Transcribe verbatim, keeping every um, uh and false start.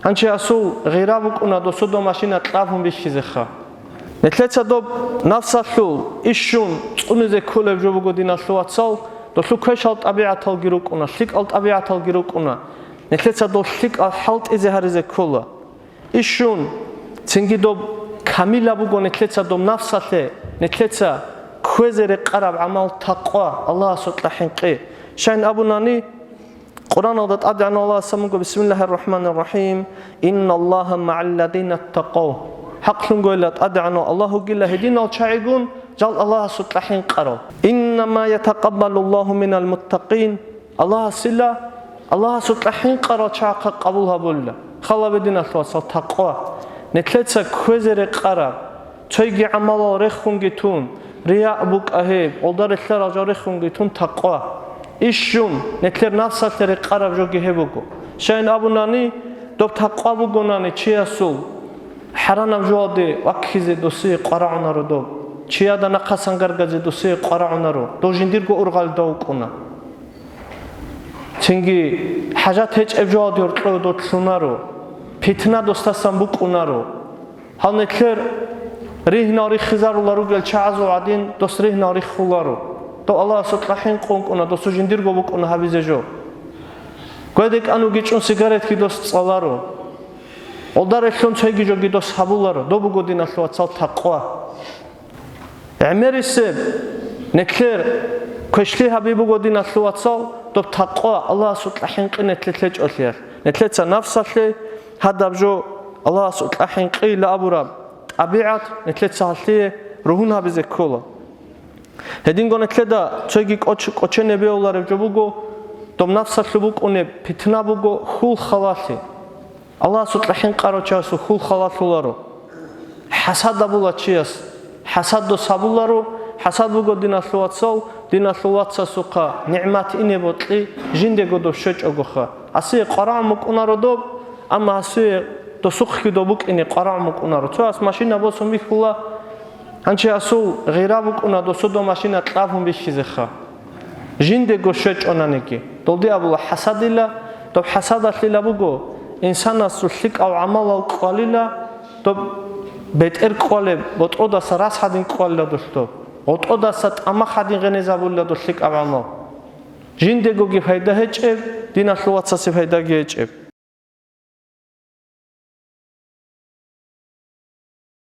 Гьанчи асул гъира букӀуна досудо машина кьабун бихьизеха. Нилъеца доб нафсалъул ишщун цӀунизе кколеб жо буго, диналъул вацал, долъул квешал тӀабигӀаталги рукӀуна, лъикӀал тӀабигӀаталги рукӀуна. Нилъеца дол лъикӀал хӀалтӀизе гьаризе ккола. Ишщун, цинги доб камилаб буго нилъеца доб нафсалъе, нилъеца кквезе рекъараб гӀамал такъва, Аллагьасукьа хӀинкъи. Щайин абунани, Къуръаналда ТӀадегӀанав Аллагьас абун буго: «Бисмиллагьир рахӀманир рахӀим. Инналлагьа магӀалладина ттакъав». ХӀакълъунгойила ТӀадегӀанав Аллагь вугила гьединал чагӀигун жал Аллагьасукьа хӀинкъарал. «Иннама ятакъаббалуллагьу минал муттакъин». Аллагьасила, Аллагьасукьа хӀинкъарал чагӀахъа къабул гьабулила. Халабе, диналъул вацал, такъва. Нилъеца кквезе рекъараб, цойги гӀамалал рехунги тун, рияъ букӀа гьеб, гъолда релълъарал жал рехунги тун такъва. Ишщун, нилъер нафсалъе рекъараб жоги гьеб буго. Щайин абунани, доб такъва бугонани чиясул, хӀаранаб жоялде ваккизе досие къварагӀунаро доб. Чияда нахъасан гаргазе досие къварагӀунаро, дов жиндирго ургъалда вукӀуна. Цинги хӀажат гьечӀеб жоялде гьоркьове дов лъунаро, питна досдасан букӀунаро. Гьал нилъер ригьнал риххизарула ругел чагӀазул гӀадин, дос ригьнал риххуларо. Дов Аллагьасукьа хӀинкъун кӀуна, досу жиндирго букӀуна гьабизе жо. Гведекан вугичӀун сигаретги дос цӀаларо. Гъолда релълъун цойги жоги дос гьабуларо. Доб буго, диналъул вацал, такъва. ГӀемерисеб, нилъер квешлъи гьаби буго, диналъул вацал, доб такъва, Аллагьасукьа хӀинкъи нилъе лъечӀолъиялъ. Нилъеца нафсалъе гьадаб жо, Аллагьасукьа хӀинкъийила абураб тӀабигӀат нилъеца гьалъие ругьун гьабизе ккола. Гьединго нилъеда цойги кӀоч-, кӀочене бегьулареб жо буго, доб нафсалъул букӀунеб питна буго хьул халалъи. Аллагьасукьа хӀинкъарав чиясул хьул халалъуларо. ХӀасад абула чияс. ХӀасад дос гьабуларо, хӀасад буго, диналъул вацал, диналъул вацасухъа нигӀмат ине бокьи, жиндего доб щвечӀогоха. Гьасие къварагӀун букӀунаро доб, амма гьасие досухъги доб букӀине къварагӀун букӀунаро. Цояс машина босун бихьула, гьанчи гьасул гъира букӀуна досудо машина кьабун бихьизеха. Жиндего щвечӀонаниги, долде абула хӀасадила, доб хӀасадалъила буго, инсанасул лъикӀал гӀамалал кӀвалила, доб бетӀер кӀвалеб, ботӀродаса рас гьадин кӀвалила долъ доб, гъотӀодаса тӀамах гьадин гъенезабулила долъ лъикӀаб гӀамал. Жиндегоги пайда гьечӀеб, диналъул вацасе пайдаги гьечӀеб.